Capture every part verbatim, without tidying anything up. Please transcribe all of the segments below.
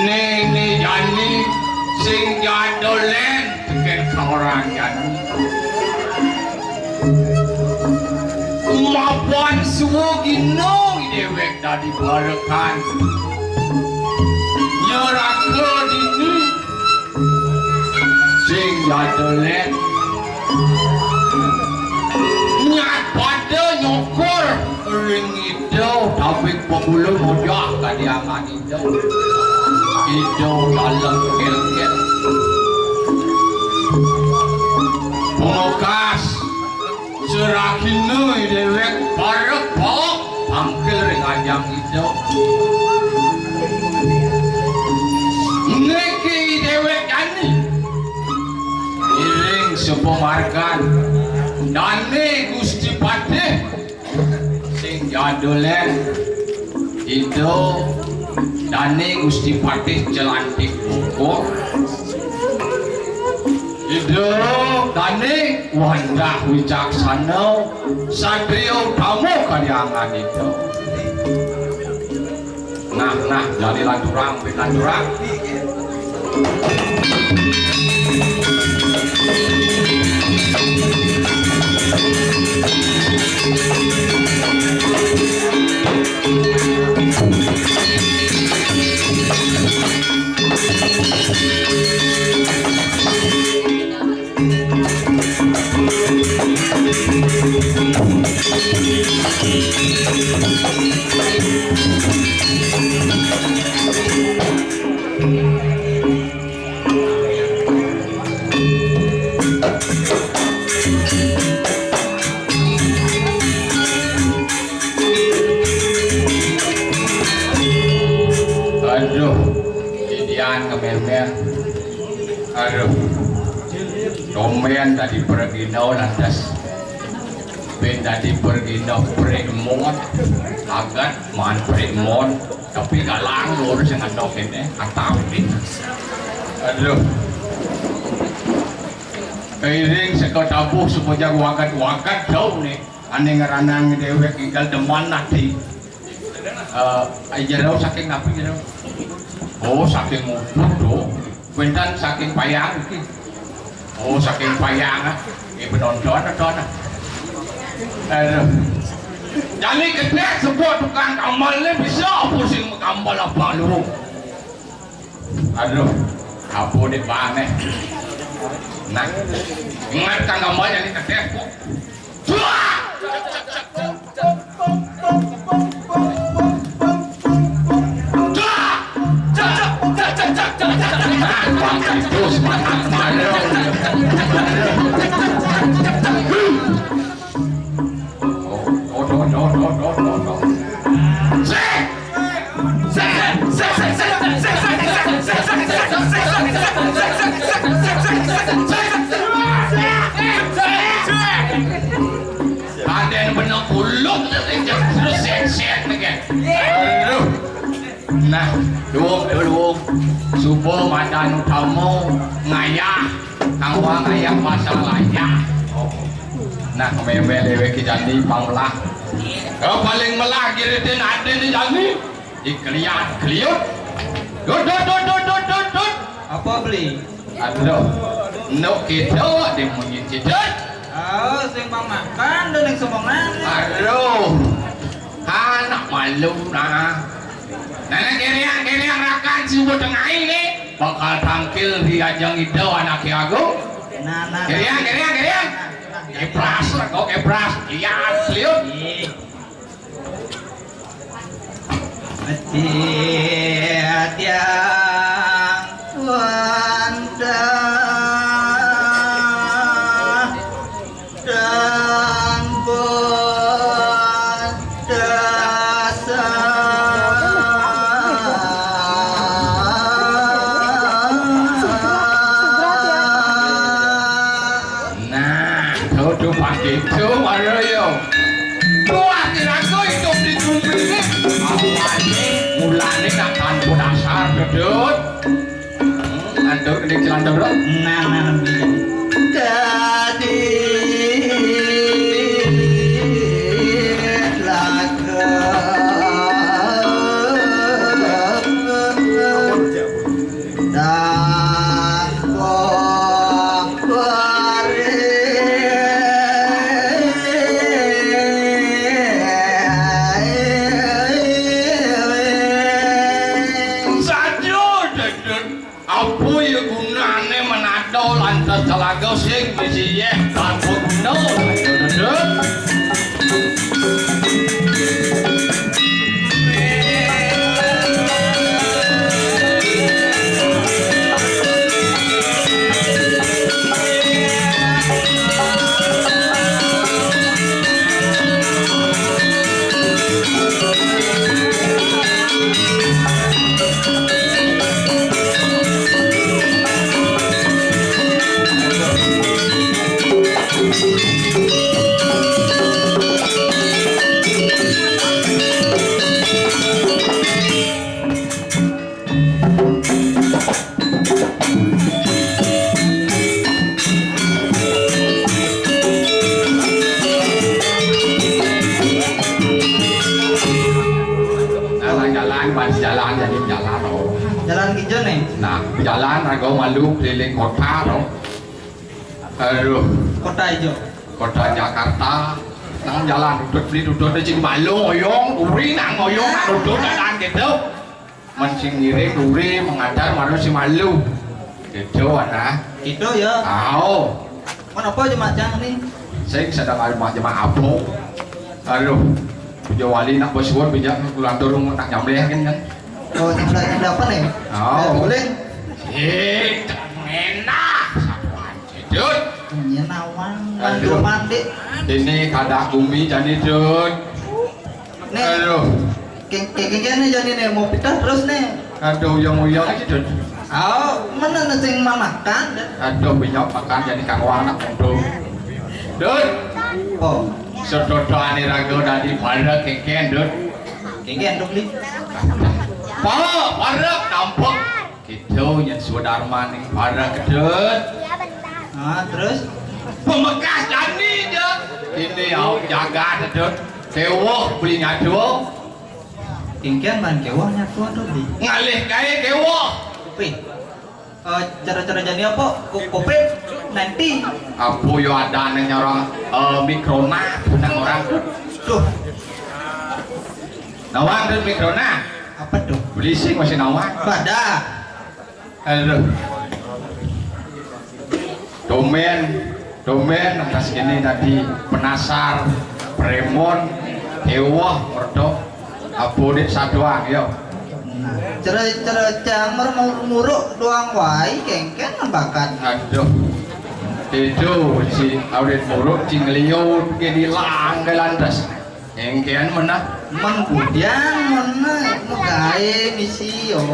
Néné jani sing jadolén tekén kaoran jani. Mapan suwé dina déwék dadi barekan. Nyeraka dini sing jadolén. Nyat pada nyokor ring Ida, tabing pembuluh mojah kadiangan Ida. Ida dalem kelkel. Pungkas serahina déwék parek paok pangkil ring ajang Ida. Niki déwék jani. Iring Pamargan, dané Gusti Patih sing jadolen, Ida dané Gusti Patih Jelantik Bungkul, Ida dané Wandah Wicaksana, satriya utama kalyangan Ida. Nah, nah, jani lanturang, lanturang. Aduh, Didian ngemer-mer. Aduh. Domen tadi pergi nol lantas. Ben tadi pergi nol premon. Agat man premon. Tapi galang lurus yang ada kene. Atau ini. Aduh. Keiring seka tabuh sepanjang wagat-wagat jauh nih. Ane ngeranang dewek inggal demen ati. Eh, jero saking napi jero? Oh, saking udud to. Kuentan saking payang iki. Oh, saking payang. Eh, penonton, nonton. Aduh. Jani gedé sebuah tukang kambal ini bisa pusing kambal apa lu? Aduh, apa nih baneh? Nah, ingat kang kambal jani gedé kok. Aden bener kuluk terus set-set nih. Aduh. Nah, duwung, duwung. Suba madan utama ngayah, kanggo ngayah masalah ya. Nah, mémé déwék jani panglah. Yo paling melah giritin adin jani. Dikeliat-keliut. Dut, dut, dut, dut, dut, dut, dut. Apa beli? Aduh, nuk kita di munyi cidut. Oh, sing pang makan, udah ning sombongan. Aduh, anak malu nah. Nah, nah, keriang, keriang rakan si Ubud Tengah ini bakal tangkil di ajang itu anak Ki Agung. Nah, nah, keriang, nah. Keriang, keriang. Nah, nah, nah. Kepras, kok kepras. Iya, liut. Iya. Tiang wanda dan bodasa. Nah, tutu pakitu, ayo, yo. Kuat iraga hidup di bumi ini. Awalnya, mulanya nak tanpa dasar, Dudut. Hmm, lantur, kedik, lantur. Nah, nah, nah, begini. Kadit laga. Apa ya gunane menado lantas telaga sing bisi yeh tanpa guna? Kau malu keliling kota dong. Aduh, Kota Ijo. Kota Jakarta. Nang jalan dudut beli dudut cing malu ngoyong, uri nang ngoyong nang dudut jalan gitu. Men sing ngiring uri mengantar malu si malu. Gitu ana. Gitu ya. Au. Mana apa aja macam ni? Saya sedang ada macam apa? Aduh. Puja wali nak bersuara bijak keluar turun nak nyamleh kan kan. Oh, nyamleh nyamleh apa nih? Oh. Eh, boleh. Eh, enak. Satuan. Dut. Nyenawang, Aduh. Mandi. Ini kada bumi jani Dut. Nih. Aduh. Keng keng keng nih jani nih mau pitah terus nih. Aduh, uyang-uyang aja Dut. Oh, mana nih sing mamakan? Aduh, banyak makan jadi kangwang nak untuk. Dut. Oh. Sedotan raga dari pada kengken Dut. Kengken Dut li. Pak, pada nampak. Gitu, yang Sudarman nih, para kedut. Ah, terus? Pemekas jani je. Ini au jaga kedut. Kewah beli nyatu. Kengken man kewah nyatu atau beli? Ngalih kai kewah. Kopi. Eh, cara-cara jani apa? Ko- Covid nineteen. Apa yo ada nih orang eh, mikrona, punang orang tu. Tuh. Nawang tu mikrona. Apa tuh? Belising masih nawang. Pada. Aduh. Domen, domen atas ini tadi penasar, premon, hewah, merdo, apo dik saduang yo. Nah, cara cara cang muruk doang wai kengken membakat. Aduh. Itu si awet muruk cing liu ke di langgalan tas. Engkean menah. Mengkudian menah megai misi yo.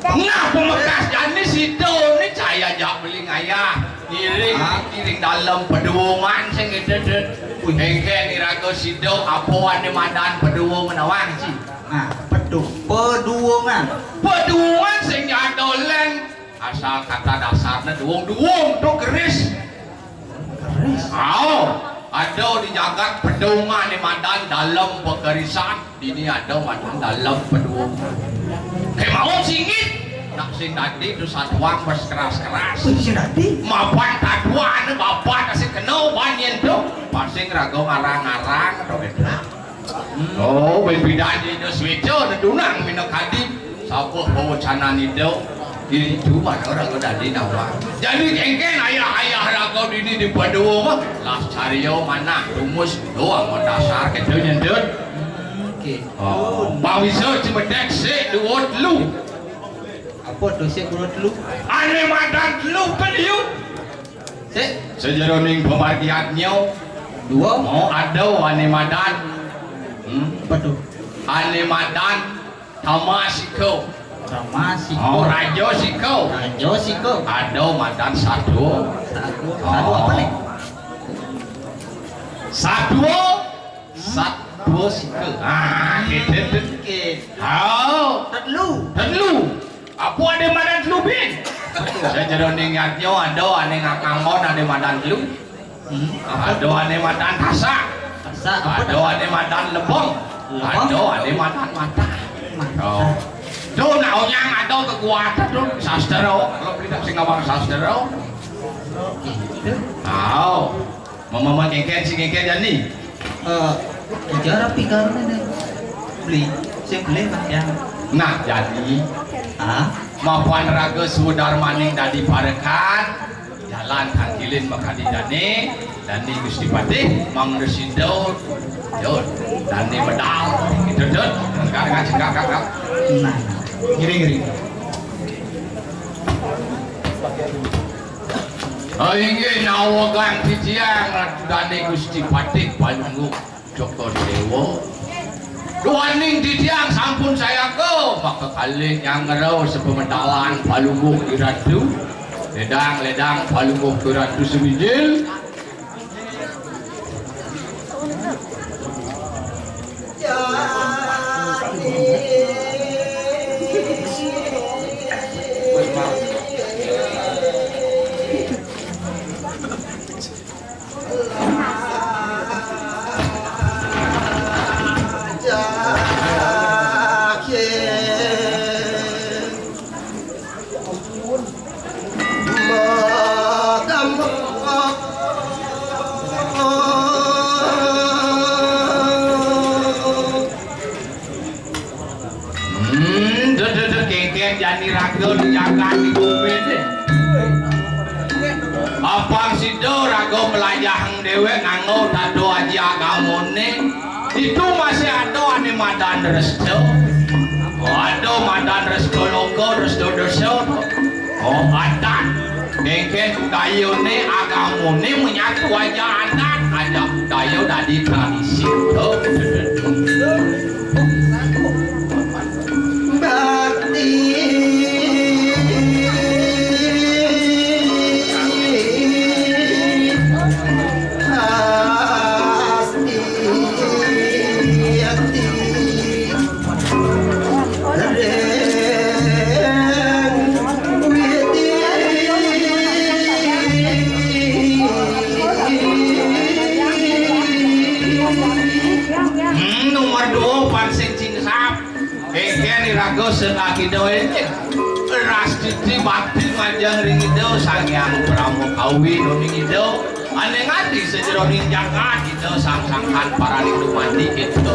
Pengah pemekas jani sido ni caya jak beli ngayah. Ngiring, ngiring dalam peduungan sing itu tu. Engkean iraga sido apa ane madan peduung nawang ci. Nah, pedu peduungan. Peduungan sing jado len. Asal kata dasarnya duung-duung tu keris. Keris. Au, ada di jagat pedungan di madan dalam pekerisan. Ini ada madan dalam pedungan. Kemauan singit. Nak sing dadi tu satuang bersekeras-keras. Wih, sing dadi. Mapan tatuan bapak kasih kena banyen tu. Pasing raga ngarang-ngarang tu gitu. Oh, bebidanya Switcher nedunang mina kadi. Sabuh pawacanan itu. Itu mana orang udah di nama. Jadi kengken ayah-ayah raga dini di Padua mah. Lah cario mana tumus doang mau dasar kita nyendut. Oke. Oh, bang bisa cemedek sik dua telu. Apa tu sik dua telu? Ane madan telu kan you? Sik. Sejeroning pemargian nyau. Dua. Mau ada ane madan. Hmm? Apa tu? Ane madan Tamasiko. Tamasiko. Oh, Rajo Siko. Rajo Siko. Ada madan satu. Satu. Satu apa nih? Satu. Satu Siko. Ah, gitu. Oke. Oh. Telu. Telu. Apa ada madan telu bin? Saya jadi ingatnya ada ane ngakambon ada madan telu. Hmm, ada ane madan tasak. Tasak apa? Ada ane madan lebong. Lebong? Ada ane madan mata. Mata. Oh. Tu nak onyang ada kekuatan tu sastra. Kalau kita sing ngawang sastra. Gitu. Tahu. Mama-mama kengken si kengken jani. Eh, ujar api karena ni. Beli. Sing beli mak ya. Nah, jadi. Ah? Mapan raga Sudarmaning dadi parekan. Jalan kangkilin makadi dani. Dani Gusti Patih, Mang Resindo. Yo, dani medal. Itu dot. Enggak, enggak, enggak, enggak. Nah, ngiring-ngiring. Inggih nawegang titiang Ratu Dane Gusti Patih Palungguh Cokor Dewa. Duaning titiang sampun sayaka, maka kalih nyanggra sepementalan Palungguh Iratu. Ledang, ledang Palungguh Iratu Sumijil. Sida raga mlajahang déwék nganggo dadi aji agamané. Ditu masih ada ané madan restu. Ada madan restu loka, restu desa. Oh, adat. Kéngkén budayané, agamané menyatu aja adat, aja budaya dadi tradisi. Oh, bakti. Asti ati. Hmm, nomor dua, pan sing cingsap. Kéngkén iraga sing akida éné. Rastiti bakti majeng ring Ida Sang Hyang Parama Kawi, nuning Ida. Ané ngadi sajeroning jagat Ida Sang Sangkan Paraning Dumadi kita.